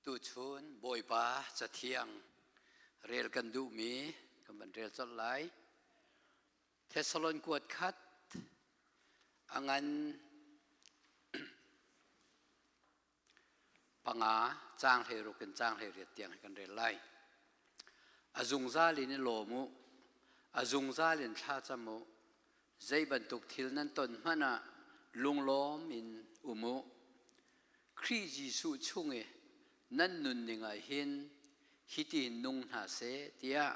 Tuchun Bawipa Cathiang rel kan duhmi kan van rel colh lai. Thessalon kuat khat a ngan panga caang 16 in caang 18 tiang kan rel lai. A zungzal in i lawm u, a zungzal in thla cam u, zei bantuk thil nan ton hmanh ah lunglawm in um u. Khrih Jesuh chung i nan nunning ah hin hitin nung hna seh tiah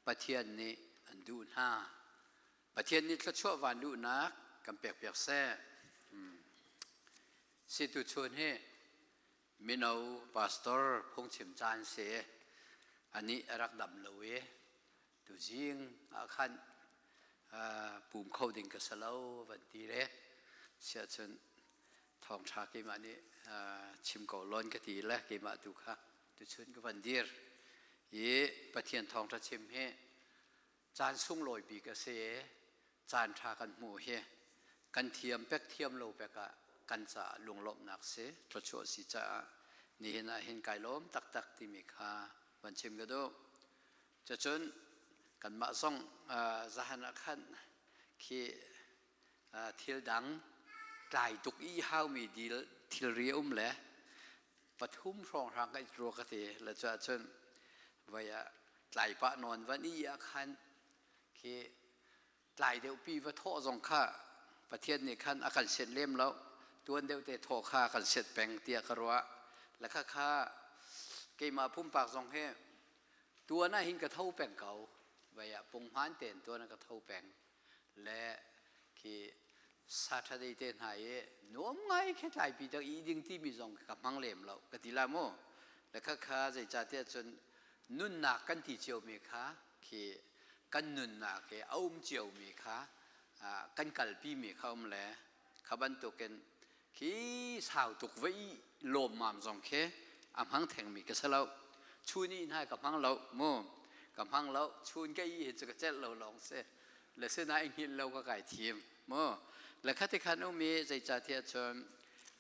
Pathian nih an duh hna. Pathian nih thluachuah van luhnak kan pekpiak seh. Si tuchun hi mino pastor phungchim caan si anih a rak dam lo i tuzing ah khan pum kho ding ka si lo van ti le siahcun thawngṭha keimah nih chim ko lawn ka ti le keimah tu kha tuchun ka van dir i Pathian thawngṭha chim hi caan sunglawi bik a si i caan ṭha kan hmuh hi kan thiam pek thiam lo pek ah kan caah lunglawmhnak si thluachuah si caah nihin ah hin kai lawm taktak timi kha van chim ka duh. Cucun kanmah zong zahan ah khan khi thil dang tlai tuk i haumi dil thilri a um le pathum hrawnghrang ka rua ka ti le cu ahcun voi ah tlai pah nawn van i ah khan khi tlai deuh pi va thawh zong kha Pathian nih khan a kan set lem lo tuan deuh te thawh kha kan set peng tiah ka ruah le kha kha keimah pumpak zong hi tuan ah hin ka tho peng ko vai ah punghman tein tuan ah ka tho peng le khi Saturday te hna i nuam ngai khi tlaipi tak i ding timi zong ka hmang lem lo ka ti la mu le kha kha zeicahtiah cun nunnak kan ti ciomi kha khi kan nunnak i a um ciomi kha kan kalpi mi kha um le kha bantukin khi sau tuk va i lawmmam zong khi a hmang thengmi ka si lo chun i hna ka hmang lo mu ka hmang lo chun ka i hi cu ka celh lo lawng si le sinain hngilh lo ka kai thim mu le khati khan um i zeicahtiah cun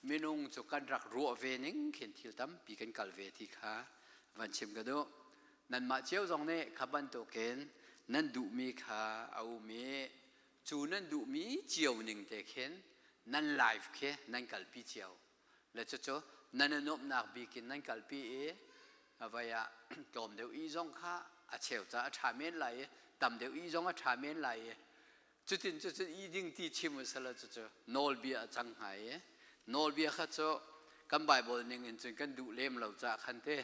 minung cu kan rak ruah ve ning khin thil tampi kan kal ve ti kha van chim ka duh nanmah cio zong nih kha bantukin nan duhmi kha a um i cu nan duhmi cio ning te khin nan life khi nan kalpi cio le cucu nan i nuamhnak bik in nan kalpi i vai ah tlawm deuh i zong kha a cheu ca a ṭha men lai i tam deuh i zong a ṭha men lai i cutin cucun i ding ti chim u selaw cucu nawlbia a cang hnga i nawlbia kha cu kan Bible ning in cun kan duh lem lo caah khan te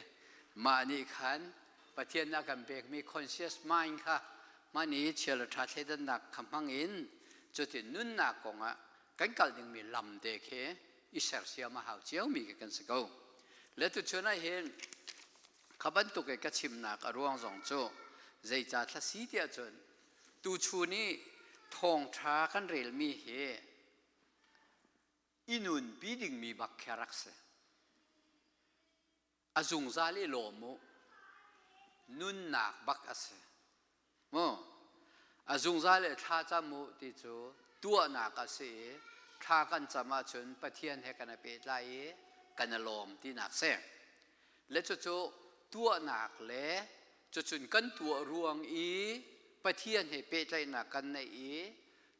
mah nih khan Pathian a kan pekmi conscious mind kha mah nih chia le ṭha thleidannak kha hmang in cutin nunnak kongah kan kal dingmi lam te khi i sersiam a hau ciomi khi kan si ko. Le tuchun ah hin kha bantuk i ka chimnak a ruang zong cu zeica thla si tiah cun tuchun i thawngṭha kan relmi hi i nunpi dingmi bak khi a rak si. A zungzal i lawm u. Nunnak bak a si. Mu a zungzal i thla cam u ti cu tuahnak a si i thla kan cam ahcun Pathian he kan i pehtlai i kan i lawm tinak si. Le cucu tuahnak le cucun kan tuah ruang i Pathian he pehtlaihnak kan neih i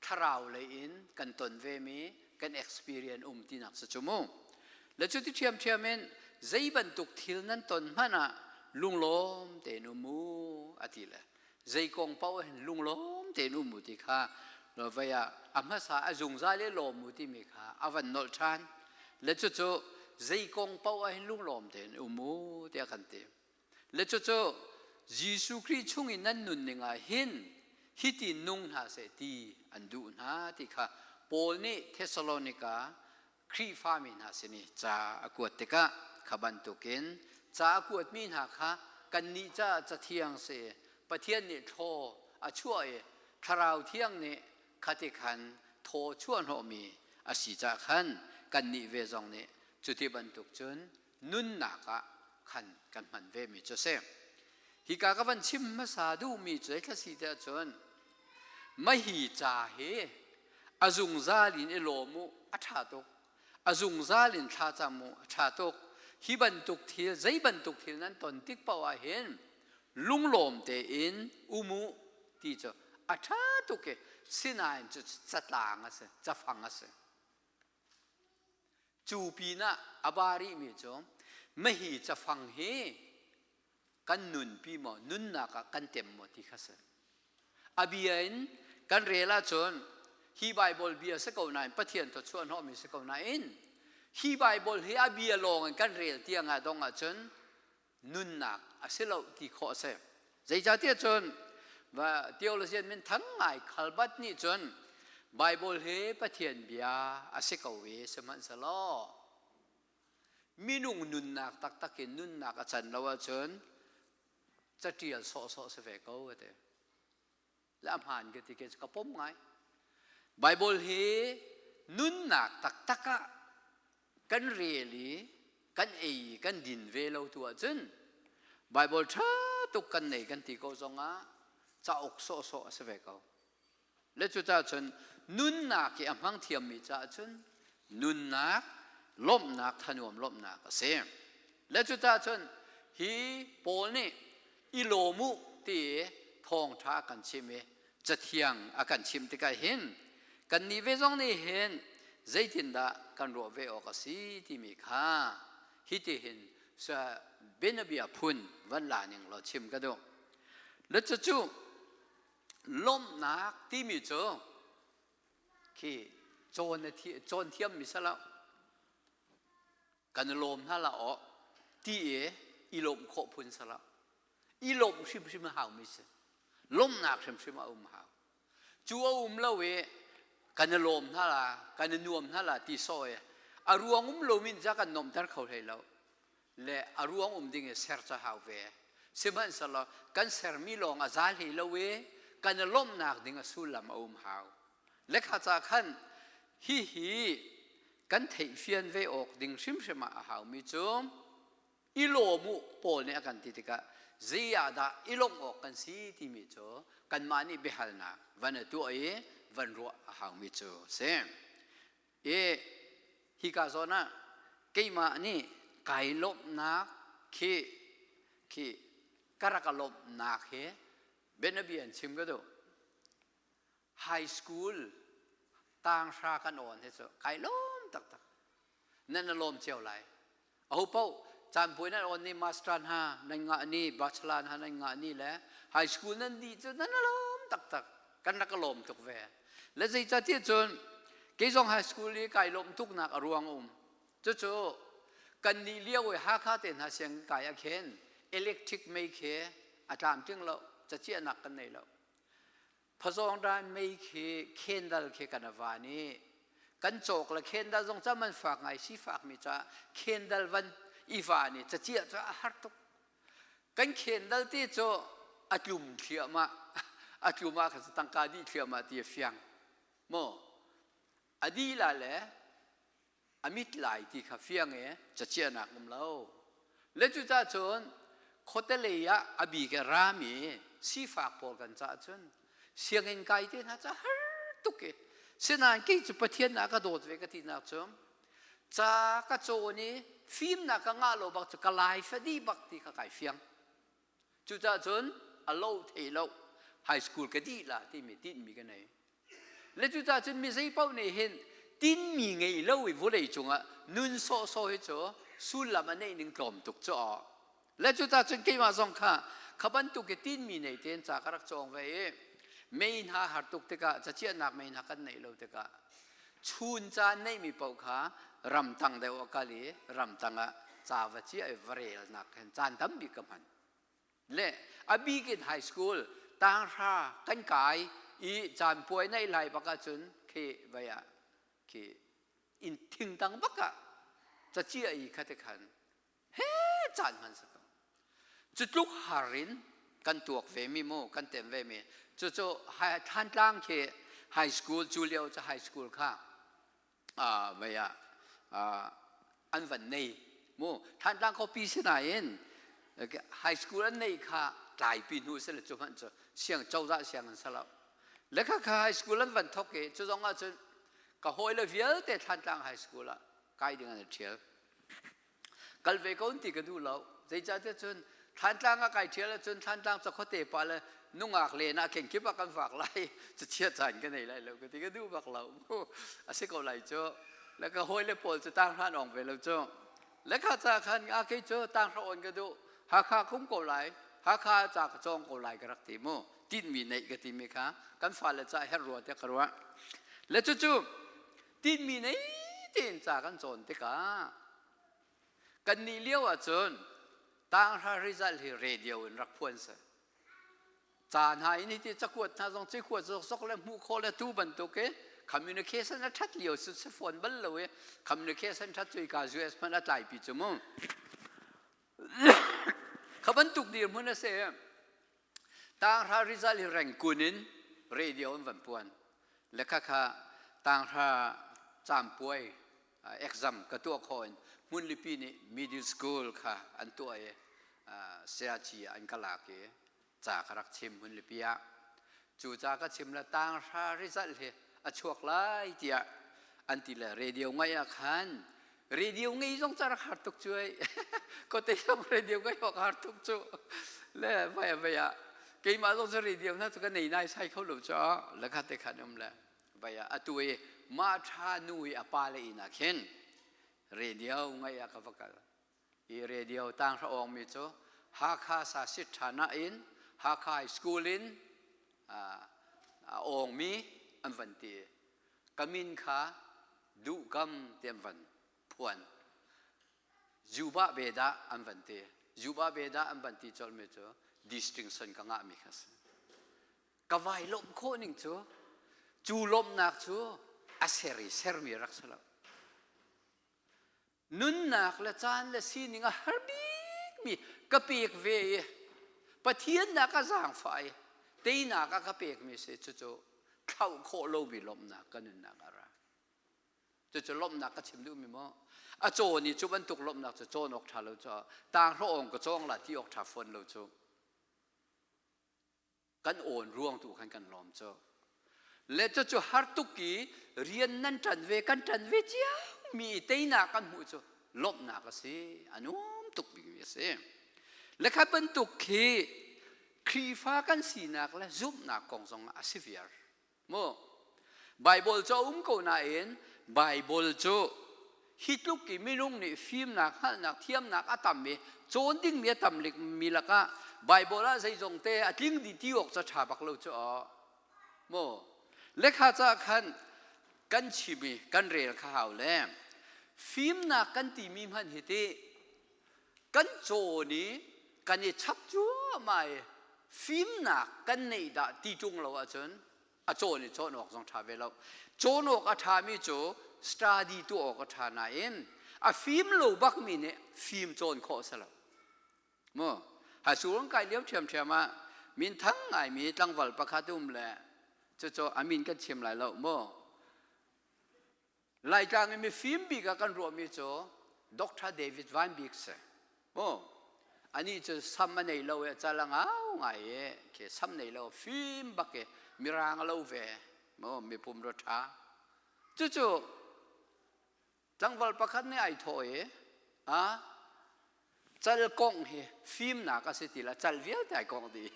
thlarau lei in kan ton vemi kan experience um tinak si cu mu. Le cuti ṭhiamṭhiam in zei bantuk thil nan ton hmanh ah lunglawm tein um u a ti le zei kong paoh hin lunglawm tein um u ti kha vei ah a hmasa a zungzal i lawm u timi kha a van nolh ṭhan le cucu zei kong paoh ah hin lunglawm tein um u tiah kan ti. Le cucu Jesuh Khrih chung i nan nunning ah hin hiti nung hna seh ti an duh hna ti kha Paul nih Thessalonika Khrihfami hna sin i ca a kuat tikah kha bantukin ca a kuatmi hna kha kannih caah cathiang si Pathian nih thlaw a chuah i Thlarau Thiang nih khati khan thaw chuah hnawhmi a si caah khan kannih ve zong nih cuti bantuk cun nunnak ah khan kan hman vemi cu a si. Hika ka van chim hmasa duhmi cu thla si te ahcun mahi ca hi a zungzal in i lawm u a ṭha tuk a zungzal in thla cam u a ṭha tuk. Hi bantuk thil, zei bantuk thil nan ton tik paoh ah hin lunglawm tein um u ti cu a ṭha tuk i sinain cu catlang a si, cafang a si. Cu pinah a ba rihmi cu mahi cafang hi kan nunpi maw, nunnak ah kan tem maw ti kha si. A bia in kan rel ahcun hi Baibal bia si ko nain Pathian thawchuah hnawhmi si ko nain hi Baibal hi a bia lawng in kan rel tiang ah dong ahcun nunnak a si lo ti khawh a si. Zeicahtiah cun theologian min thang ngai Calvert nih cun Baibal hi Pathian bia a si ko i sihmanhsehlaw minung nunnak taktak in nunnak a can lo ahcun caṭial sawhsawh si ve ko a ti. Le a hmaan ka ti ke ka pom ngai. Baibal hi nunnak taktak ah kan rel i kan ei i kan din ve lo tu ahcun Baibal ṭha tuk kan nei kan ti ko zongah cauk sawhsawh a si ve ko. Le cucaah cun nunnak hi a hmang thiammi caah cun nunnak lawmhnak thanuam lawmhnak a si. Le cucaah cun hi Paul nih i lawm u ti thawngṭha a kan chim i cathiang a kan chimh tikah hin kannih ve zong nih hin zeitindah kan ruah ve awk a si timi kha hitihin bianabia phun van la ning law chim ka duh. Le cucu lawmhnak timi cu khi cawn thiammi si lo. Kan i lawm hna la aw ti i i lawmh khawh phun si lo. I lawmh hrimhrim a haumi si. Lawmhnak hrimhrim a um hau. Cu a um lo i kan i lawm hna la, kan i nuam hna la ti sawh i a ruang um lomi ca kan nuamhter kho hlei lo. Le a ruang um ding i ser ca hau ve. Sihmanhsehlaw kan sermi lawng a za hlei lo i kan i lawmhnak ding a sullam a um hau. Lekha ca khan hihi kan theihfian ve awk ding hrimhrim ah a haumi cu i lawm u Paul nih a kan ti tikah zei ah dah i lawmh awk kan si timi cu kanmah nih biahalnak van i tuah i van ruah a haumi cu a si. I hika zawn ah keimah nih kai lawmhnak khi khi ka rak a lawmhnak hi bianabia in chim ka duh. High school tanghra kan awn hi cu kai lawm taktak. Nan na lawm cio lai. Aho paoh caan puai nan awn ni master hna nan ngah ni bachelor hna nan ngah ni le high school nan dih cu nan na lawm taktak. Kan rak ka lawm tuk ve. Le zeicahtiah cun kei zong high school i kai lawm tuknak a ruang um. Cucu kan nih lio i Hakha te hna siang kai ah khin electric mei khi a tlamtling lo caciahnak kan nei lo. Phazawngdan mei khi khendal khi kan van i kan cawk le khendal zong ca man fak ngai sifak mi ca khendal van i van i caciah cu a har tuk. Kan khendal te cu a tlum thliahmah a tlum ah khan tangka dih thliahmah ti a fiang maw a dih la le a mit lai ti kha fiang i cachiahnak um lo. Le cucaah cun khuate lei ah a bik i rami sifak pawl kan caah cun sianginn kai te hna ca har tuk i sinain kei cu Pathian ah ka dawt ve ka tinak cu ca ka cawn i fimnak ka ngah lo bak cu ka lai fa dih bak ti kha kai fiang. Cucaah cun a lo thei lo high school ka dih la timi tinhmi ka nei. Le cucaah cun mi zeipaoh nih hin tinmi ngei lo i vawlei cungah nun sawhsawh hi cu sullam a neih ning tlawm tuk cu aw. Le cucaah cun keimah zong kha kha bantuk i tinmi nei tein ca ka rak cawng ve i mei hna har tuk tikah cachiahnak mei hna kan neih lo tikah chun caan neihmi paoh kha ramtang deuh a kal i ramtang ah ca va ciah i va relnak hin caan tambik ka hman. Le a bik in high school tanghra kan kai i caan puai neih lai bak ahcun khi vai ah khi in thingtang bak ah cacia i kha te khan he caan hman sa ko cu tluk har in kan tuak ve mi mu kan tem ve mi cucu Thantlang khi high school cu lio cu high school kha vei ah an van nei mu Thantlang khuapi si nain high school an neih kha tlaipi hnu si le cu hmanh cu siang cozah siang an si lo le kha kha high school an van thok i cu zong ah cun ka hawile vialte Thantlang high school ah kai ding an i ṭhial. Kal ve ko ti ka duh lo. Zeicahtiah cun Thlantlang ah kai ṭhial ahcun Thlantlang cakhuate pa le nungak len ah kenkip ah kan vak lai. Cachia caan ka nei lai lo ka ti ka duh bak lo. A si ko lai cu. Le ka hawile pawl cu tanghra an ong ve lo cu. Le kha ca khan a kei cu tanghra on ka duh. Hakha kum ko lai. Hakha ca ka cawng ko lai ka rak ti mu. Tinhmi neih ka timi kha kan fale ca herh rua tiah ka ruah. Le cucu tinhmi nei tein ca kan cawn tikah Kannih lio ahcun tanghra result hi radio in rak phuan si. Ca hna in hiti cakuat hna zong cikuat zokzok le hmuh khawh le tu bantuk i communication a ṭhat lio si si fawn bal lo i communication ṭhat cu ika US hmanh a tlaipi cu mu. Kha bantuk dirhmun a si. Tanghra result hi rengkun in radio in van puan. Le khakha tanghra caampuai exam ka tuah khawh in hmunlipi nih middle school kha an tuah i sayaci ah an ka lak i ca ka rak chim hmunlipi ah. Cu ca ka chim le tanghra result hi a chuak lai tiah an ti le radio ngaih ah khan radio ngei zong ca rak har tuk cu ai kote zong radio ngei awk har tuk cu le vai vai ah keimah zong cu radio na cu ka nei nai sai kho lo cu le kha te khan um le vai ah atu i ma tha nu i a pa le inn ah khin radio ngai ah ka va kal i radio tang hra ong mi cu Hakha sa sit tha na in Hakha school in a ong mi an van ti Ka min kha duhkam ti an van phuan. Zubah ve dah an van ti. Zubah ve dah an van ti colhmi cu distinction ka ngahmi kha si. Ka vai lawmh khawh ning cu, cu lawmhnak cu a ser i sermi rak si lo. Nunnak le caan le sining a har bikmi ka pek ve i Pathian nak a zaangfah i teinak a ka pekmi si cucu thlauh khawh lomi lawmhnak ka nunnak a ra. Cucu lawmhnak ka chim duhmi maw? A cawn i cu bantuk lawmhnak cu cawn awk ṭha lo cu tanghlawh ka cawng la ti awk ṭha fawn lo cu. Kan awn ruang tu khan kan lawm cu le cucu har tuk i rian nan ṭan ve kan ṭan ve cio mi i teinak kan hmuh cu lawmhnak a si a nuam tuk bikmi a si le kha bantuk khi Khrihfa kan sinak le zumhnak kong zong ah a si viar Mu Baibal cu a um ko nain Baibal cu hi tluk i minung nih fimnak, hngalhnak, thiamnak a tam i cawn dingmi a tam mi lakah Baibal ah zeizong te a tling dih ti awk cu a ṭha bak lo cu aw. Mu lekha ca khan kan chim i kan rel kha hau le fimnak kan timi hmanh hi ti kan cawn i kan i chap cuahmah i fimnak kan neih dah ti ṭung lo ahcun a cawn i cawn awk zong ṭha ve lo. Cawn awk a ṭhami cu study tuah awk a ṭha nain a fim lo bakmi nih fim cawn khawh a si lo. Mu high kai lio ṭhiamṭhiam ah minthang ngaimi tlangval pakhat um le cucu a min kan chim lai lo mu. Laitlang i mifim bik ah kan ruahmi cu Dr. David Van Bik si. Oh, anih cu sam a nei lo i a cal a ngau ngai i khi sam nei lo fim bak i mirang a lo ve mo mipum ro ṭha. Cucu tlangval pakhat nih ai thawh i a Cal kongh hi fimnak a si ti la cal vialte ai kongh dih.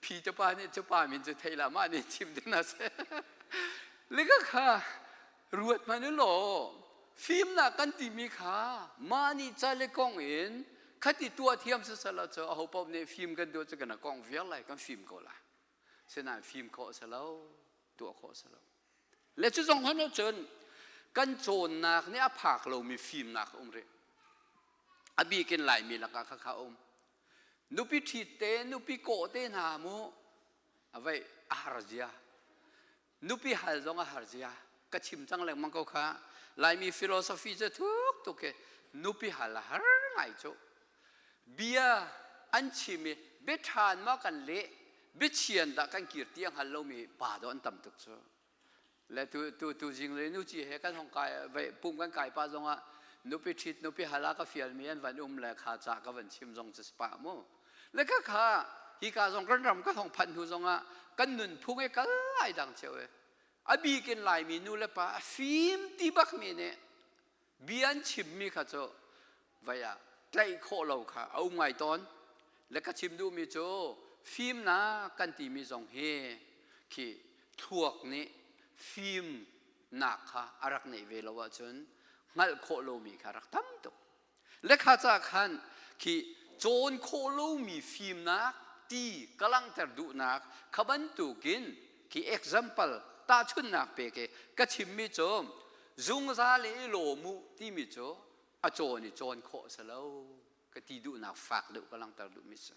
Phi te pa nih cu pa min cu thei la mah nih chim ding na si. Lika kha ruat hmanh u law fimnak kan timi kha mah nih cal i kongh in khati tuah thiam sisala cu aho paoh nih fim kan duh cu kan kongh viar lai kan fim ko lai. Sinain fim khawh a si lo, tuah khawh a si lo. Le cu zong hmanh ahcun kan cawnnak nih a phak lomi fimnak a um rih. A bik in Laimi lakah khakha a um. Nupi ṭhit te, nupi kawh te hna mu a vei a har zia. Nupi hal zong a har zia. Ka chim cang lengmang ko kha. Laimi philosophy cu thuk tuk i nupi hal a har ngai cu. Bia an chim i biaṭhan ma kan leh biachian dah kan kir ti a hngal lomi pa dawh an tam tuk cu. Le tu tu tu zing le nu ci he kan hong kai vai pum kan kai pa zongah nupi ṭhit nupi hal ah ka fialmi an van um le kha ca ka van chim zong cu pa mu. Le kha kha hi ka zong kan ram ka hong phanh hnu zongah kan nunphung e kal ai dang cheu e. A bik in Laimi nu le pa a fim ti bakmi nih Bia an chimmi kha cu vai ah tlaih khawh lo kha a um ngai tawn. Le ka chim duhmi cu fimnak kan timi zong hi khi thluak nih fimnak kha a rak neih ve lo ahcun hngalh khawh lomi kha rak tam tuk. Le kha ca khan khi cawn khawh lomi fimnak ti ka langhter duhnak kha bantukin khi example tahchunhnak pe ke ka chimmi cu zungzal i lawm u timi cu a cawn i cawn khawh a si lo ka ti duhnak fak deuh ka langhter duhmi si.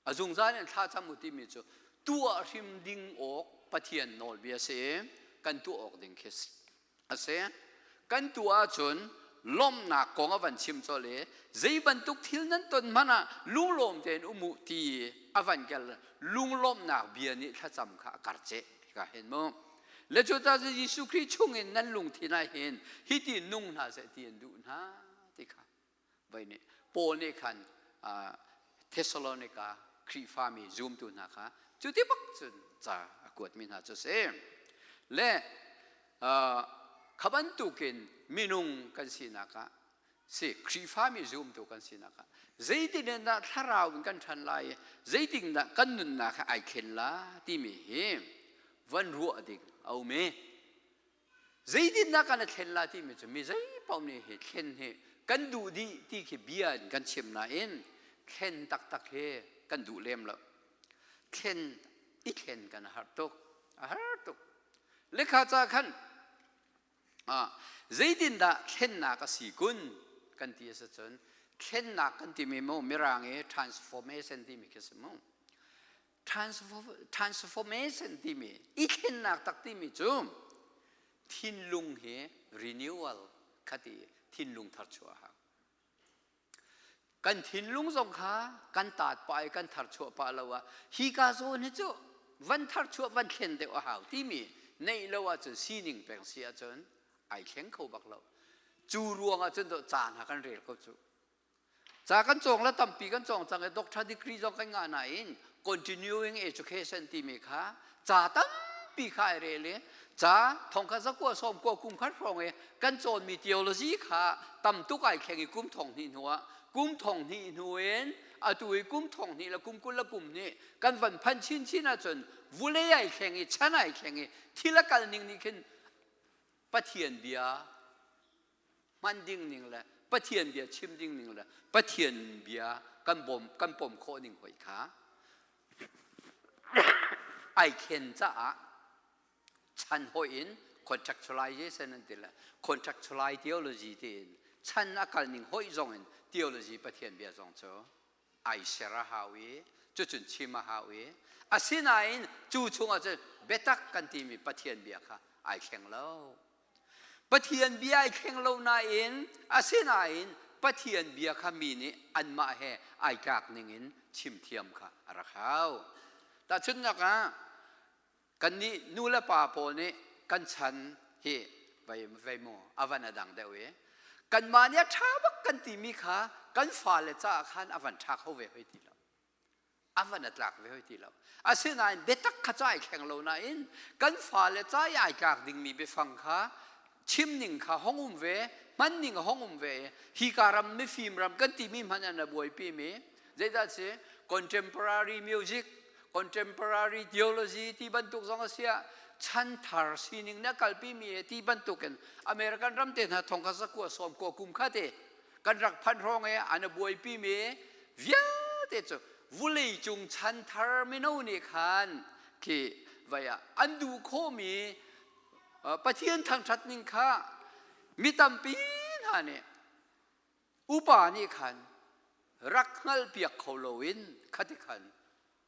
A zungzal in thla cam u timi cu tuah hrim ding awk Pathian nawlbia si i kan tuah awk ding khi a si. Kan tuah ahcun lawmhnak kong a van chim colh i zei bantuk thil nan ton hmanh ah lunglawm tein um u ti a van kel lunglawmhnak bia nih thlacam kha a karceh ka hin mu. Le cu ta Jesuh Khrih chungin nan lungthin ah hin hiti nung hna seh ti an duh hna ti kha voi nih Paul nih khan Thessalonica Khrihfami zumtu hna kha cuti bak cun ca a kuatmi hna cu si. Le kha bantukin minung kan sinak ah si Khrihfami zumtu kan sinak ah zeitin in dah thlarau in kan ṭhan lai i zeitin dah kan nunnak he ai thlen la timi hi van ruah ding a um i Zeitindah kan i thlen la timi cu mi zeipaoh nih hi thlen hi kan duh dih ti khi bia in kan chim nain thlen taktak hi kan duh lem lo. Thlen i thlen kan har tuk. A har tuk. Lekha ca khan zeitindah thlennak a si kun kan ti a si cun thlennak kan timi mu mirang i transformation timi khi si mu. Transformation timi i thlennak tak timi cu thinlung hi renewal khati thinlung tharchuah hau. Kan thinlung zong kha kan taat pah i kan tharchuah pah lo ah hi ka zawn hi cu van tharchuah van thlen deuh a hau timi neih lo ahcun sining peng si ahcun ai thleng kho bak lo. Cu ruang ah cun caan ha kan rel ko cu. Ca kan cawng le tampi kan cawng cang i doctor degree zong kan ngah nain continuing education timi kha ca tampi kha ai rel i ca thongkhat zakua sawm kua kum khat hrawng i kan cawnmi theology kha tam tuk ai thleng i kum thong hnih hnu ah kum thong hnih hnu in atu i kum thong hnih le kum 20 le kum hnih kan van phan chinchin ahcun vulei ai thleng i chan ai thleng i thil a kal ning nih khin Pathian bia hman ding ning le Pathian bia chim ding ning le Pathian bia kan bawm kan pom khawh ning hoi kha ai khen caah chan hoi in contextualization an ti le contextualize theology tiin chan a kal ning hoi zong in theology Pathian bia zong cu ai ser a hau i cucun chim a hau i asinain cu chungah cun biatak kan timi Pathian bia kha ai thleng lo. Pathian bia ai thleng lo nain asinain Pathian bia kha mi nih anmah he ai tlak ningin chim thiam kha a rak hau. Tahchunhnak ah kannih nu le pa pawl nih kan chan hi vei vei mu a van a dang deuh i kanmah nih a ṭha bak kan timi kha kan fale caah khan a van ṭha kho ve hoi ti lo. A van a tlak ve hoi ti lo. Asinain biatak kha ca ai thleng lo nain kan fale ca i ai tlak dingmi biafang kha chim ning kha hong um ve, hman ning a hong um ve. Hi ka ram mifim ram kan timi hmanh an a buaipi mi zeidah si contemporary music, contemporary theology ti bantuk zong a si ah chanthar sining na kalpi mi ti bantukin American ram te hna thong kha zakua sawm kua kum kha te kan rak phanh hrawng i an buaipi mi vialte cu vulei cung chanthar mino nih khan khi vai ah an duh khawhmi Pathian thangṭhat ning kha mi tampi hna nih upa nih khan rak hngalhpiak kho loin khati khan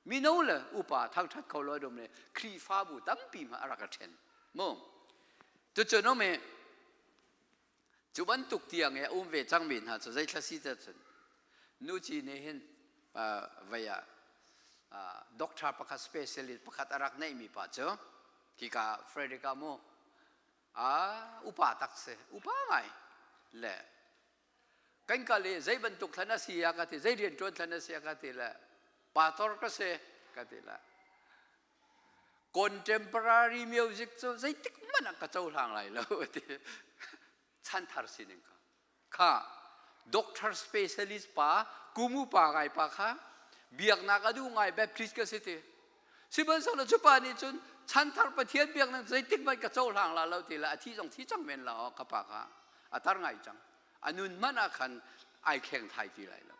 mino le upa thangṭhat kho lo dom le Khrihfabu tampi hmanh a rak i ṭhen mu cucun um i Cu bantuk tiang i a um ve cangmi hna cu zei thla si te cun nuci nih hin vei ah doctor pakhat specialist pakhat a rak neihmi pa cu hika Frederick ah mu upa tak si upa ngai le kan kal i zei bantuk thlan a si a ka ti zei rian ṭuan thlan a si a ka ti le pastor ka si ka ti le contemporary music cu zeitik hmanh ah ka cohlang lai lo ti. Chanthar sining kha. Kha doctor specialist pa kumu pa ngai pa kha biaknak a duh ngai Baptist ka si ti. Sihmanhsehlaw cu pa nih cun chanthar Pathian biaknak zeitik hmanh ka cohlang la lo ti le a thi zong thi cang men la ka pa kha a tar ngai cang. A nun hmanh ah khan ai thleng thai ti lai lo.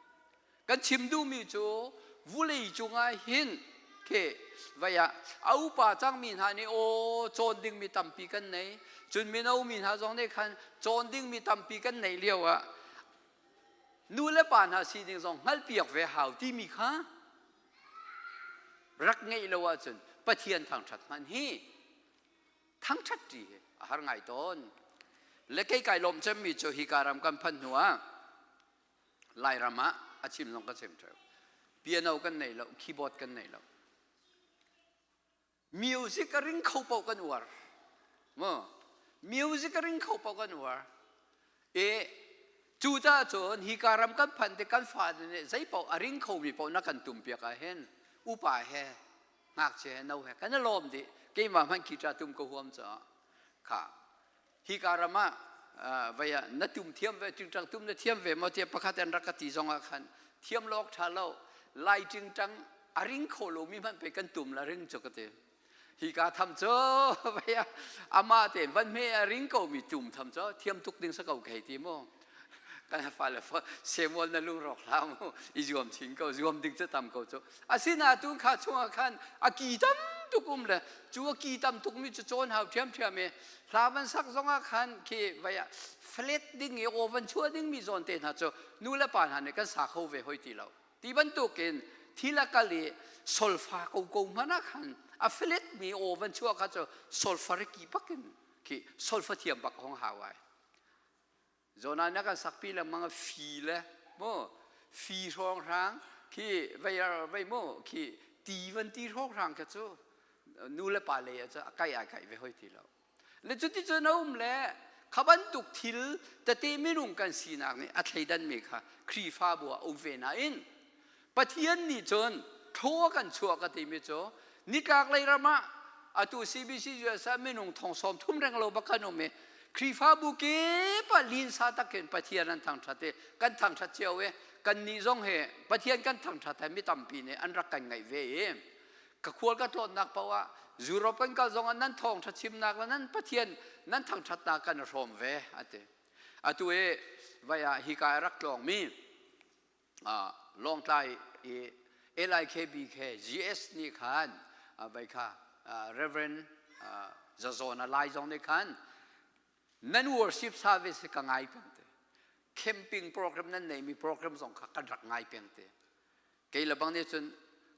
Kan chim duhmi cu vulei cungah hin khi vai ah a upa cangmi hna nih aw cawn dingmi tampi kan nei cun mino mi hna zong nih khan cawn dingmi tampi kan neih lio ah nu le pa hna sining zong hngalhpiak ve hau timi kha rak ngeih lo ahcun Pathian thangṭhat hmanh hi thangṭhat ṭi hi a har ngai tawn. Le kei kai lawm cemmi cu hika ram kan phanh hnu ah Lairam ah a chim zong ka chim ṭheo. Piano kan nei lo, keyboard kan nei lo. Music a ring kho paoh kan uar. Mu music a ring kho paoh kan uar. E cu caah cun hika ram kan phanh tik kan fa nih zei paoh a ring khomi paoh na kan tum piak ah hin upa he ngakchia he no he kan i lawm dih. Keimah hmanh guitar tum ka huam caah kha hika ram ah vei ah na tum thiam ve tingtang tum na thiam ve maw tiah pakhat an rak ka ti zong ah khan thiam lawk ṭha lo lai tingtang a ring kho lomi hmanh pe kan tum la ring cu ka ti hika tham cu vei ah amah tein van hme a ring ko mi tum tham cu thiam tuk ding sa ko kei ti mu kan fale Samuel na lung rawk hlah mu i zuam chin ko zuam ding cu tam ko cu asina tu kha chungah khan a ki tam tuk um le cu a ki tam tuk mi cu cawn hau ṭhiamṭhiam i hla van sak zongah khan khi vai ah flat ding i aw van chuah ding mi zawn te hna cu nu le pa hna nih kan sa kho ve hoi ti lo ti bantukin thil a kal i solfa ko ko hmanh ah khan a flat mi aw van chuah kha cu solfa riki bakin khi solfa thiam bak hong hau ai Jonah na kan sakpi lengmang a fi le mu fi hrawnghrang khi vei vei mu khi ti van ti hrawnghrang kha cu nu le pa lei ah cu a kai ai kai ve hoi ti lo le cuti cun a um le kha bantuk thil tete minung kan sinak nih a thleidan mi kha Khrihfabu ah um ve nain Pathian nih cun thaw kan chuah ka timi cu nitlak lei ram ah atu CBC US ah minung thong sawm thum reng lo bak kan um i Khrihfabu kip ah linsa takin Pathian an thangṭhat i kan thangṭhat cio i kannih zong hi Pathian kan thangṭhat hi mi tampi nih an rak kan ngaih ve i ka khual ka tlawnnak paoh ah Europe kan kal zong ah nan thawngṭha chimnak le nan Pathian nan thangṭhatnak kan i hrawm ve a ti. Atu i vai ah hika i rak tlawngmi Lawngtlai i LIKBK GS nih khan vai kha Reverend Zazawna Lai zong nih khan nan worship service ka ngai peng te camping program nan neimi program zong kha kan rak ngai peng te kei le bang nih cun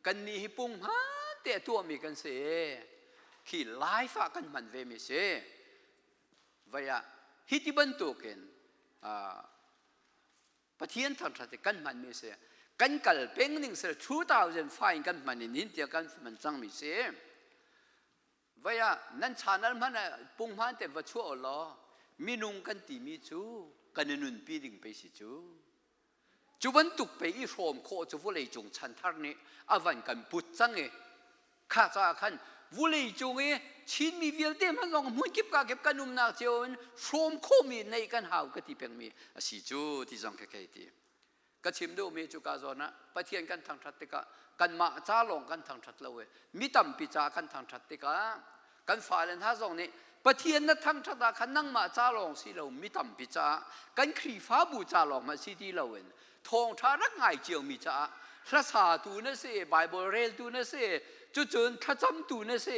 kan nih hi pung hmaan te a tuahmi kan si khi life ah kan hman ve mi si vai ah hi ti bantukin Pathian thangṭhat hi kan hmanmi a si. Kan kal peng ning sel 2005 in kan hman in hin tiang kan hman cangmi si. Vai ah nan channel hman ah punghman te va chuah law minung kan timi cu kan i nunpi ding pei si cu. Cu bantuk pei i hrawm khawh cu vawlei cung chanthar nih a van kan put cang i Kha caah khan vulei cung i Chinmi vialte hmanh zong hmun kip ka kip kan umnak cio in hrawm khawhmi neih kan hau ka ti pengmi a si cu ti zong khi kei ti. Ka chim duhmi cu ka zawn ah Pathian kan thangṭhat tikah kanmah ca lawng kan thangṭhat lo i mi tampi ca kan thangṭhat tikah kan fale hna zong nih Pathian na thangṭhat ah khan nangmah ca lawng si lo mi tampi caah kan Khrihfabu ca lawng hmanh si ti loin thawngṭha rak ngai ciomi caah hlasatu na si Bible reltu na si cucun thlacamtu na si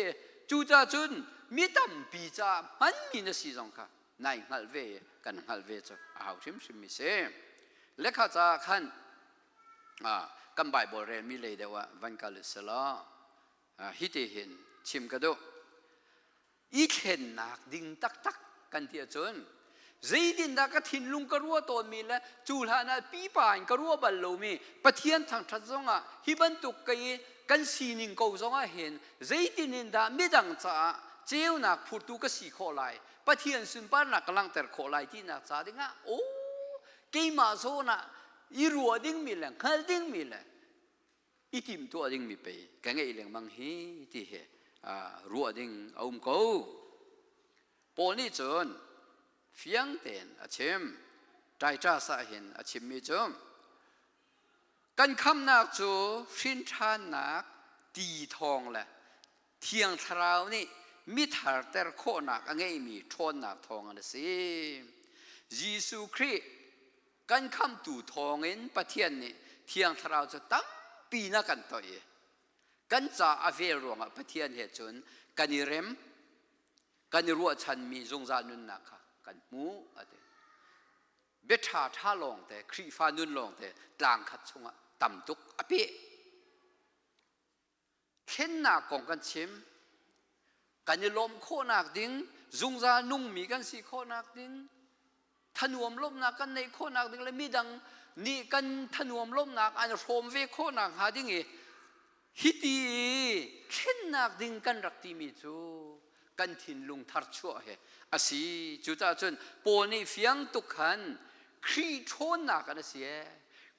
cucaah cun mi tampi caah hmanmi na si zong kha nai hngalh ve kan hngalh ve cu a hau hrimhrim mi si lekha caah khan kan Bible relmi lei deuh ah van kal selaw hiti hin chim ka duh i thlennak ding taktak kan ti ahcun zeitindah ka thinlung ka ruah tawnmi le cu hlan ah pipa in ka ruah bal lomi Pathian thangṭhat zongah hi bantuk ka i kan sining ko zongah hin zeitin in dah midang caah ceunak phurtu ka si khawh lai Pathian sunparnak ka langhter khawh lai tinak ca dingah aw keimah zawn ah i ruah dingmi le hngal dingmi le i timtuah dingmi pei ka ngeih lengmang hi ti hi ruah ding a um ko. Paul nih cun fiang tein a chim. Titus ah hin a chimmi cu kan khamnak cu hrinṭhannak ti thawng le Thiang Thlarau nih mithar ter khawhnak a ngeimi ṭhawnnak thawng an si. Jesuh Khrih kan khamtu thawngin Pathian nih Thiang Thlarau cu tampi na kan toih i kan ca a vel ruangah Pathian he cun kan i rem, kan i ruahchanmi zungzal nunnak kha kan hmuh a ti. Bia ṭha ṭha lawngte, Khrihfa nun lawngte tlang khat chungah tam tuk a peh. Thlennak kong kan chim. Kan i lawmh khawhnak ding, zungzal nungmi kan si khawhnak ding, thanuam lawmhnak kan neih khawhnak ding le midang nih kan thanuam lawmhnak an hrawm ve khawhnak hnga ding i hiti i thlennak ding kan rak timi cu kan thinlung tharchuah he a si. Cucaah cun Paul nih fiang tuk khan Khrih ṭhawnnak an si ee.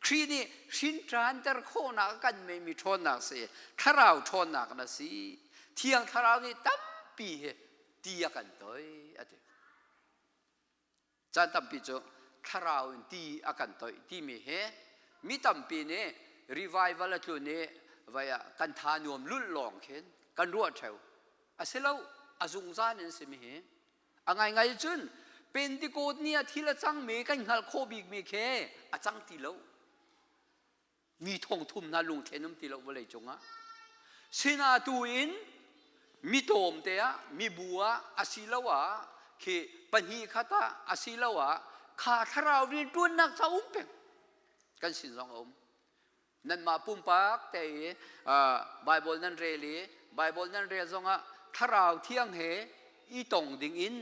Khrih nih hrinṭanter khawhnak a kan meimi ṭhawnnak si, thlarau ṭhawnnak na si. Thiang thlarau nih tampi hi ti a kan toih a ti. Caan tampi cu thlarau in ti a kan toih timi hi mi tampi nih revival a tlun i vai ah kan tha nuam lulh lawng khin kan ruah ṭheo. A si lo, a zungzal in simi hi. A ngaingai cun Pentecost ni ah thil a cangmi kan hngalh khawh bikmi khi a cang ti lo. Mi thong thum hna lungthlen um ti lo vawlei cungah. Sinah tu in mi tlawm te ah mibu ah asiloah khi pahnih khat ah asiloah kha thlarau rianṭuannak ca um peng kan sin zong a um. Nanmah pumpak te i Bible nan rel i Bible nan rel zongah thlarau thiang he i tong ding in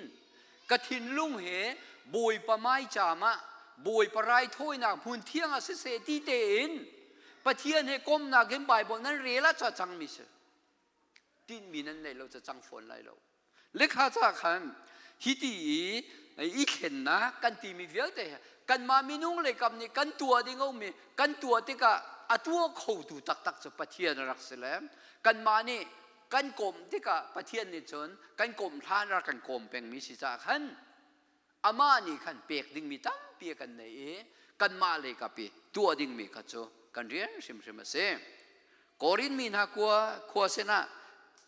ka thinlung he Bawipa maicaam ah Bawipa raithawinak hmun thiang ah siseh ti tein Pathian he komnak in Bible nan rel ah ca cangmi si. Tinhmi nan neih lo ca cang fawn lai lo. Lekha ca khan hiti i i thlennak kan timi vialte kanmah minung le kam nih kan tuah ding a ummi kan tuah tikah a tuah khotu taktak cu Pathian a rak si le kanmah nih kan kawm tikah Pathian nih cun kan kawm hlan rak kan kawm pengmi si caah khan amah nih khan pek dingmi tampi a kan nei i kanmah lei kap i tuah dingmi kha cu kan rian hrimhrim a si. Korin mi hna khua khua sinah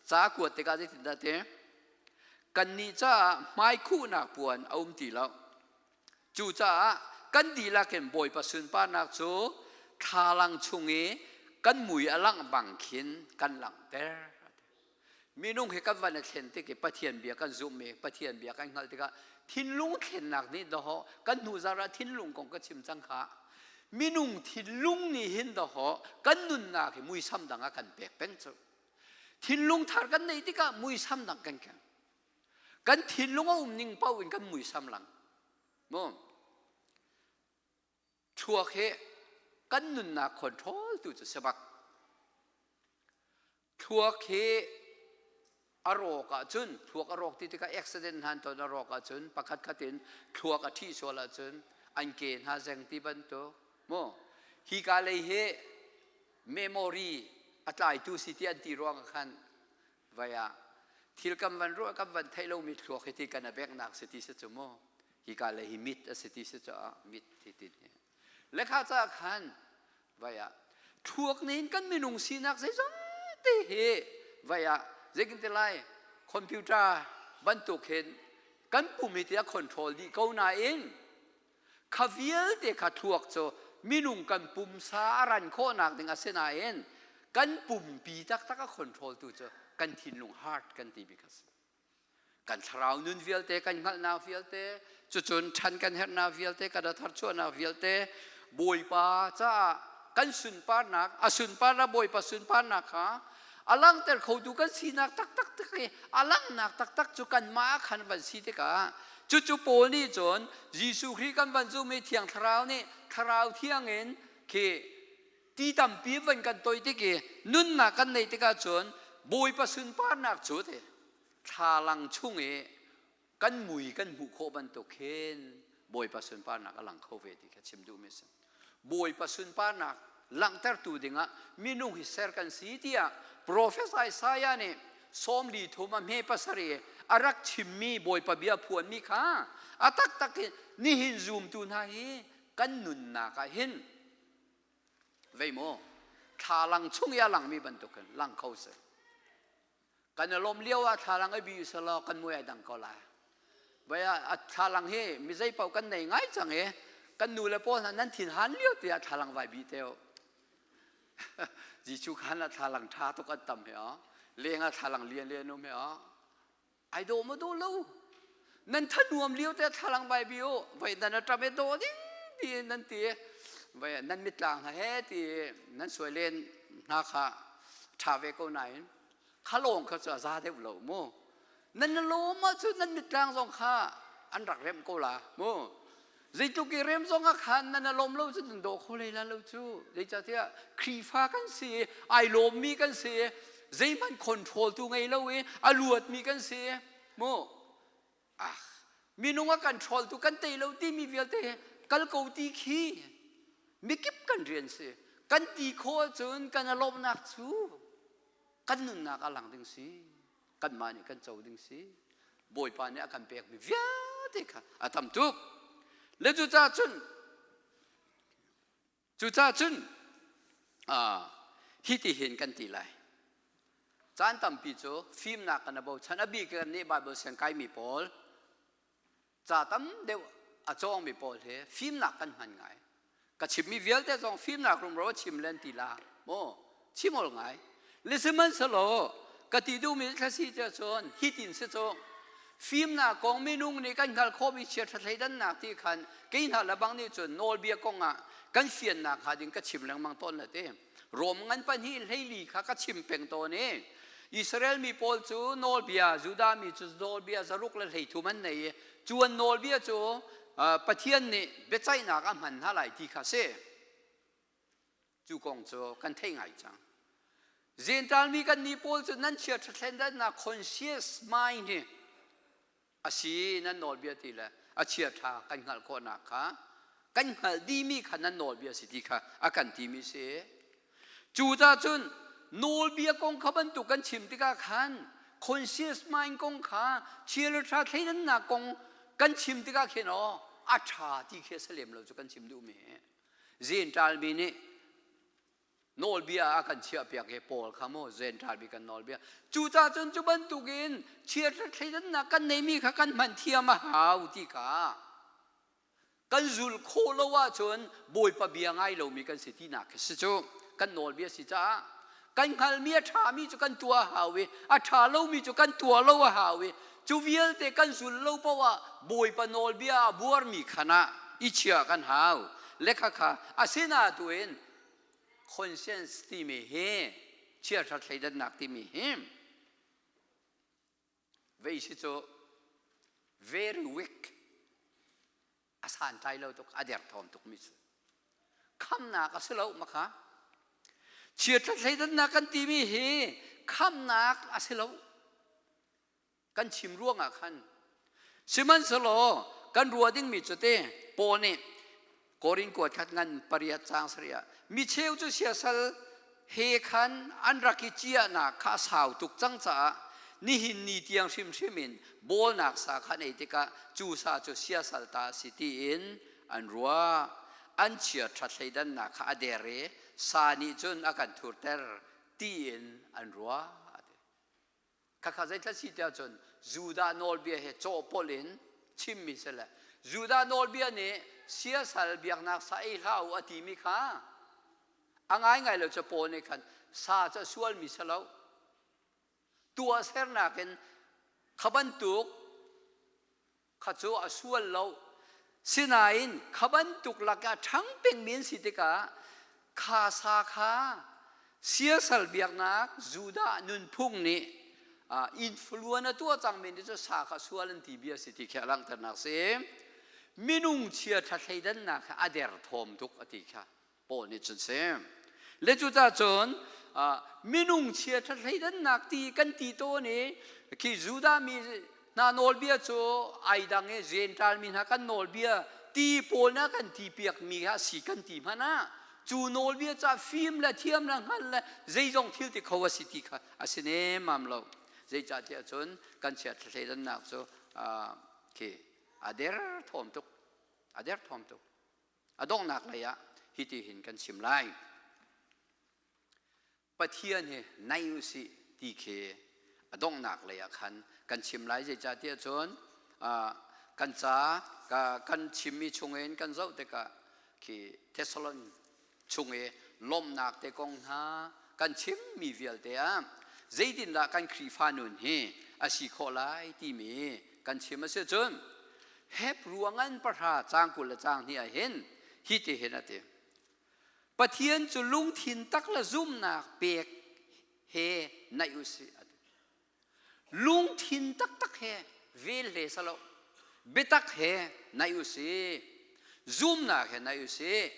ca kuat tikah zeitindah ti kannih caah hmaikhuhnak puan a um ti lo. Cucaah kan dihlak in Bawipa sunparnak cu thlalang chung i kan mui a langh bang khin kan langhter. Minung hi kan van i thlen tik i Pathian bia kan zumh i Pathian bia kan hngalh tikah thinlung thlennak nih dawhawh kan hnu zarh ah thinlung kong ka chim cang kha. Minung thinlung nih hin dawhawh kan nunnak hi muisam dang a kan pek peng cu. Thinlung thar kan neih tikah muisam dang kan keng. Kan thinlung a um ning paoh in kan muisam lang. Mu. Thluak hi kan nunnak control tu cu si bak. Thluak hi a rawk ahcun, thluak a rawk ti tikah accident hna ton a rawk ahcun pakhat khat in thluak a ṭhih sual ahcun an ke hna zeng ti bantuk mu hi ka lei hi memory a tlaitu si ti an ti ruang ah khan vai ah thil kan van ruah kan van theih lomi thluak hi ti kan a beknak si ti si cu mu hi ka lei hi mit a si ti si cu mit ti ti lekha ca khan vai ah thluak nih kan minung sinak zeizong te hi vai ah zeikin te lai computer bantuk hin kan pum hi tiah control dih ko nain kha vialte kha thluak cu minung kan pumsa a ran khawhnak ding a si nain kan pumpi taktak a control tu cu kan thinlung heart kan ti bik a si. Kan thlarau nun vialte kan hngalhnak vialte cucun ṭhan kan herhnak vialte kan tharchuahnak vialte Bawipa caah kan sunparnak a sunparnak Bawipa sunparnak kha a langhter khotu kan sinak taktak tak i a langhnak taktak cu kanmah khan van si tikah cucu Paul nih cun Jesuh Khrih kan van zumh i Thiang Thlarau nih Thlarau Thiang in khi ti tampi van kan toi tik i nunnak kan neih tikah cun Bawipa sunparnak cu te thlalang chung i kan mui kan hmuh khawh bantuk khin Bawipa sunparnak a lang kho ve ti kha chim duhmi a si. Bawipa sunparnak langhtertu dingah minung hi ser kan si tiah Professor Isaiah nih 43 a hme pasarih a rak chimmi Bawipa bia phuanmi kha a taktak in nihin zumtu hna hi kan nunnak ah hin vei maw thlalang chung i a langmi bantukin lang kho seh. Kan i lawm lio ah thlalang ai bi selaw kan mui ai dang ko lai. Vai a thlalang hi mi zei paoh kan nei ngai cang i kan nu le pawl hna nan thin han lio tiah thlalang vai bi teo. Jesuh khan a thlalang ṭha tuk an tam he a leng ah thlalang lian lian um he a ai dawh maw dawh lo nan thanuam lio te thlalang vai bi u vai nan a ṭam e dawh ding ti nan ti vai nan mitlang hna he ti nan suai len hna kha ṭha ve ko nain kha lawng kha cu a za deuh lo mu nan lawm ahcun nan mitlang zong kha an rak remh ko la mu zeitluk i rem zong ah khan nan lawm lo cu nan daw kho lei la lo cu. Zeicahtiah Khrihfa kan si i ai lawmmi kan si i zeihmanh control tu ngei lo i a luatmi kan si mu. Ah, minung a control tu kan tei lo timi vialte kal ko ti khi mikip kan rian si. Kan ti khawh ahcun kan a lawmhnak cu kan nunnak a lang ding si. Kanmah nih kan co ding si. Bawipa nih a kan pekmi vialte kha a tam tuk. Le cucaah cun cucaah cun hi ti hin kan ti lai. Caan tampi cu fimnak kan a bochan. A bik kan nih Bible siang kaimi pawl ca tam deuh a cawngmi pawl he fimnak kan hman ngai. Ka chimmi vialte zong fimnak rumro a chim len ti la maw chim ol ngai. Le sihmanhsehlaw ka ti duhmi thlasi tiah cun hitin si cu fimnak kong minung nih kan hngalh khawhmi chiaṭha thleidannak ti khan kei hna le bang nih cun nawlbia kong ah kan fiannak hnga ding ka chim lengmang tawn la ti. Rom ngan pahnih hleili kha ka chim peng tawn i Israel mi pawl cu nawlbia, Judah mi cu nawlbia zaruk le 13 an nei i cu an nawlbia cu Pathian nih biaceihnak a hman hna lai ti kha si. Cu kong cu kan theih ngai cang. Gentile mi kan nih pawl cu nan chia ṭhathlendannak conscious mind hi a si nan nawlbia ti le a chia ṭha kan hngalh khawhnak kha kan hngalh dihmi kha nan nawlbia si ti kha a kan timi si. Cu ta cun nawlbia kong kha bantuk kan chim tikah khan conscious mind kong kha chia le ṭha thleidannak kong kan chim tikah khin aw a ṭha ti khi a si lem lo cu kan chim duhmi. Gentile mi nih nawlbia a kan chiahpiak i Paul kha mu Gentile mi kan nawlbia. Cucaah cun cu bantukin chiaṭha thleidannak kan neimi kha kan hman thiam a hau ti kha kan zulh khawh lo ahcun Bawipa bia ngai lomi kan si tinak khi si cu. Kan nawlbia si caah kan hngalhmi a ṭhami cu kan tuah a hau i a ṭha lomi cu kan tuah lo a hau i cu vialte kan zul lo paoh ah Bawipa nawlbia a buarmi khan ah i chia kan hau. Le khakha asina tu in conscience timi hi chiaṭha thleidannak timi hi vei si cu very weak, a santlai lo tuk, a derthawm tuk mi si. Khamnak a si lo makha. Chiaṭha thleidannak kan timi hi khamnak a si lo kan chim ruangah khan. Sihmanhsehlaw kan ruah dingmi cu te Paul nih Korin kuat khat ngan pariat caang sarih ah mi cheu cu siasal he khan an rak i ciahnak kha a sau tuk cang caah nihin ni tiang hrimhrim in bawlnak sa kha an ei tikah cu sa cu siasal ta a si tiin an ruah. An chiaṭha thleidannak kha a der i sa nih cun a kan thurter tiin an ruah. Khakha zeithla si tiah cun Judah nawlbia he cawhpawlh in chimmi si le Judah nawlbia nih siasal biaknak sa ei hlah u a timi kha a ngaingai lo cu Paul nih khan sa cu a sualmi si lo, tuahsernak in kha bantuk kha cu a sual lo. Sinain kha bantuk lakah ṭhang pengmi an si tikah kha sa kha siasal biaknak Judah nunphung nih influence a tuah cangmi nih cu sa kha sual an ti bia si ti khi a langhternak si. Minung chia ṭha thleidannak kha a derthawm tuk a ti kha Paul nih cun si. Le cucaah cun minung chiaṭha thleidannak ti kan ti tawn i khi Judah mi hna nawlbia cu ai dang i Gentile mi hna kan nawlbia ti pawl na kan ti piakmi kha si kan ti hmanh ah cu nawlbia ca fim le thiam le hngal le zeizong thil ti kho a si ti kha a si nemmam lo. Zeicahtiah cun kan chiat thleidannak cu khi a der thawm tuk. A der thawm tuk. A donghnak lei ah hiti hin kan chim lai. Pathian hi nai u sih ti khi a donghnak lei ah khan kan chim lai. Zeicahtiah cun kan ca kan chimmi chungin kan zoh tikah khi Thessalon chung i lawmhnak te kong hna kan chimmi vialte ah zeitindah kan Khrihfa nun hi a si khawh lai timi kan chim a si cun Hebru ngan pahra caang 20 le caang hnih ah hin hi ti hin a ti. Pathian cu lungthin tak le zumhnak pek he naih u sih a ti. Lungthin taktak he vel hle salo biatak he naih u sih. Zumnak he naih u sih.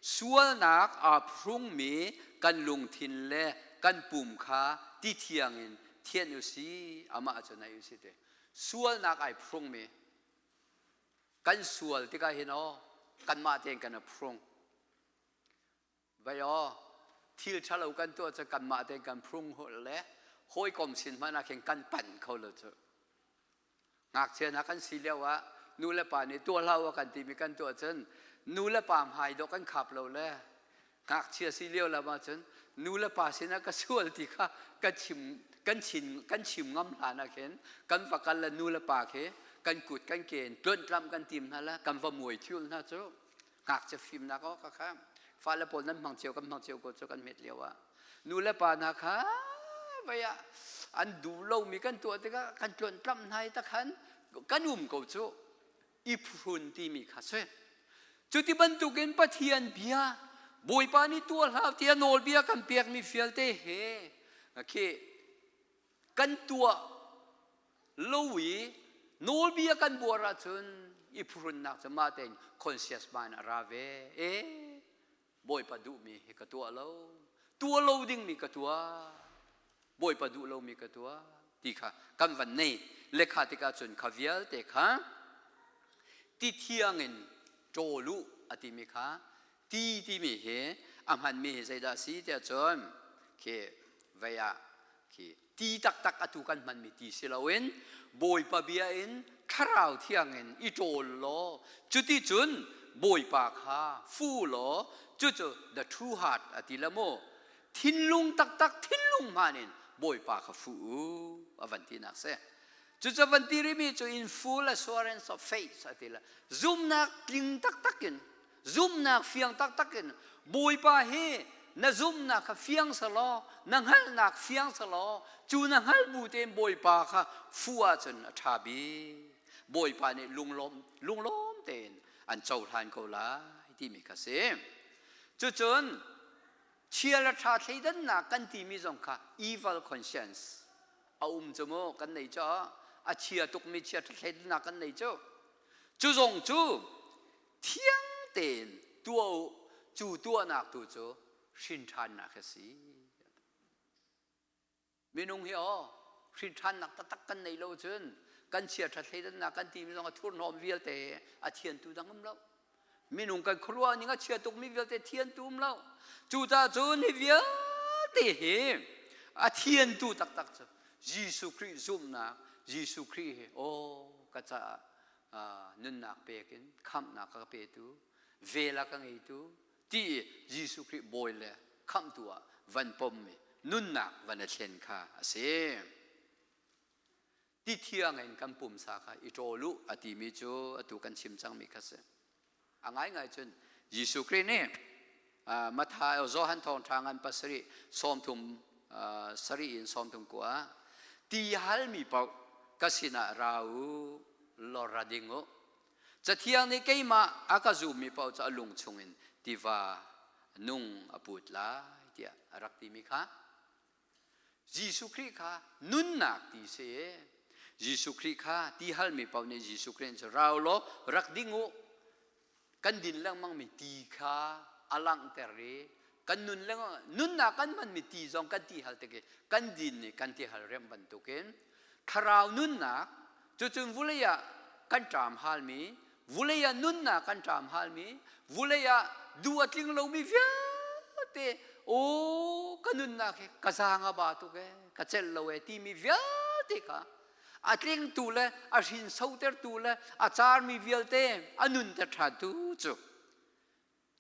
Sualnak aa phrungmi kan lungthin le kan pum kha ti thiang in thianh u sih. Amah cu naih u sih ti. Sualnak ai phrungmi kan sual tikah hin aw kanmah tein kan i phrung. Vai aw thil ṭhalo kan tuah cu kanmah tein kan phrung le hawikom sin hmanh ah khin kan panh kho lo cu. Ngakchia hna kan si lio ah nu le pa nih tuah hlah u kan timi kan tuah cun nu le pa hmai dawh kan khap lo le ngakchia si lio lam ahcun nu le pa sinah ka sual ti kha ka chim kan chin kan chim ngam hlan ah khin kan va kal le nu le pa khi kan kut kan ke in tluanhtlamh kan tim hna le kan va muai thiul hna cu. Ngakchia fimnak awk ka kha fale pawl nan hmang cio kan hmang cio ko cu kan hmet lio ah nu le pa hna kha vei ah an duh lomi kan tuah tikah kan tluanhtlamh hna i takhan kan um ko cu. I phuhrun timi kha si. Cuti bantukin Pathian bia Bawipa nih tuah hlah tiah nawlbia kan pekmi vialte he khi kan tuah lo i nawlbia kan buar ahcun i phuhrunnak cu mah tein conscious mind a ra ve. E Bawipa duhmi hi ka tuah lo, tuah lo dingmi ka tuah, Bawipa duh lomi ka tuah ti kha kan van nei lekha tikah cun kha vialte kha ti thiang in ṭawl u a timi kha ti timi hi a hmanmi hi zeidah a si tiah cun khi vei ah khi ti taktak atu kan hmanmi ti si loin Bawipa bia in thlarau thiang in i ṭawl law cuti cun Bawipa kha fu law cucu the true heart a ti la mu thinlung taktak thinlung hmaan in Bawipa kha fu u a van tinak si. Cucu van ti rihmi cu in full assurance of faith a ti la zumnak tling taktak in zumnak fiang taktak in Bawipa hi na zumnak kha fiang selaw na hngalhnak fiang selaw cu na hngalh bu tein Bawipa kha fu ahcun a ṭha bik. Bawipa nih lunglawm lunglawm tein an cohlan ko lai timi kha si. Cucun chia le ṭha thleidannak kan timi zong kha evil conscience a um cu mu kan nei cu a chia tukmi chia ṭha thleidannak kan nei cu cu zong cu thiang tein tuah u cu tuahnak tu cu hrinṭhannak a si. Minung hi aw hrinṭhannak taktak kan nei lo cun kan chiaṭha thleidannak kan timi zong a thurhnawm vialte a thiantu dang um lo. Minung kan khuaruah ning a chia tukmi vialte thiantu um lo. Cucaah cun hi vialte hi a thiantu taktak cu Jesuh Khrih zumhnak Jesuh Khrih hi aw ka caah nunnak pek in khamhnak a ka petu vel a ka ngeitu ti i Jesuh Khrih bawi le khamhtu ah van pommi nunnak van a thlen kha a si. Ti thiang in kan pumsa kha i ṭawl u a timi cu atu kan chim cangmi kha si. A ngaingai cun Jesuh Khrih nih Matthai Johan thawngṭha ngan pasarih 30 sarih in 39 ti halmi paoh ka sinah ra u law ra ding u. Cathiang nih keimah a ka zummi paoh cu a lung chungin tiva nung a put lai tiah a rak timi kha Jesuh Khrih kha nunnak ti si. Jesuh Khrih kha ti halmi paoh nih Jesuh Khrih cu ra u law rak ding u. Kan din lengmangmi ti kha a langhter i kan nun lengmang nunnak kan hmanmi ti zong kan ti hal tik i kan din i kan ti hal remh bantukin thlarau nunnak cucun vulei ah kan ṭam halmi vulei ah nunnak kan ṭam halmi vulei ah duh a tling lomi vialte aw ka nunnak hi ka zaang a ba tuk ee ka celh lo ee timi vialte. vialte kha a tlingtu le a hrinsotertu le a carmi vialte a nunter ṭhantu cu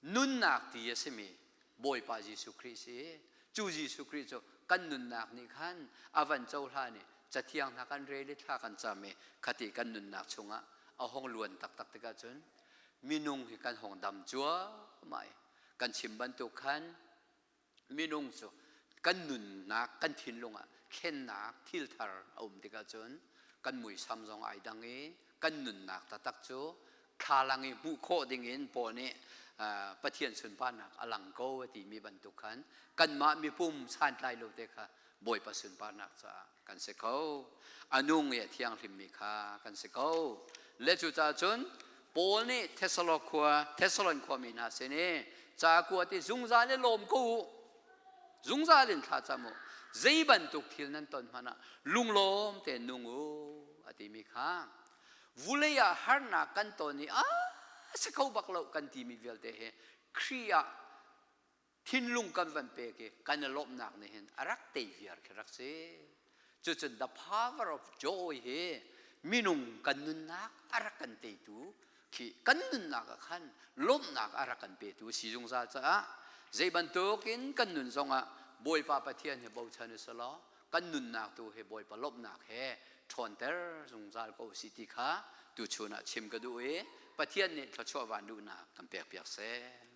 nunnak ti a simi Bawipa Jesuh Khrih si. Cu Jesuh Khrih cu kan nunnak nih khan a van cohlan i cathiang hna kan rel i thla kan cam i khati kan nunnak chungah a hong luan taktak tikah cun minung hi kan hong dam cuahmah i kan chim bantuk khan minung cu kan nunnak kan thinlung ah thlennak thil thar a um tikah cun kan muisam zong ai dang i kan nunnak taktak cu thlalang i hmuh khawh dingin Paul nih Pathian sunparnak a lang ko a timi bantuk khan kanmah mipum santlai lo te kha Bawipa sunparnak caah kan si kho. A nung i a thianghlimmi kha kan si kho. Le cucaah cun Paul nih Thessalon khua Thessalon khuami hna sin i ca kuat i zungzal i lawm ko u zungzal in thla cam u zei bantuk thil nan ton hmanh ah lunglawm tein nung u a timi kha vulei ah harnak kan ton i a si kho bak lo kan timi vialte hi Khrih ah thinlung kan van pek i kan i lawmhnak nih hin a rak tei viar khi rak si. Cucun the power of joy hi minung kan nunnak a rak kan teitu khi kan nunnak ah khan lawmhnak a rak kan petu si zungzal caah zei bantukin kan nun zongah Bawipa Pathian he bochan u selaw kan nunnak tu he Bawipa lawmhnak he ṭhawnter zungzal ko si ti kha tuchun ah chim ka duh i Pathian nih thluachuah van duhnak kan pek piak seh.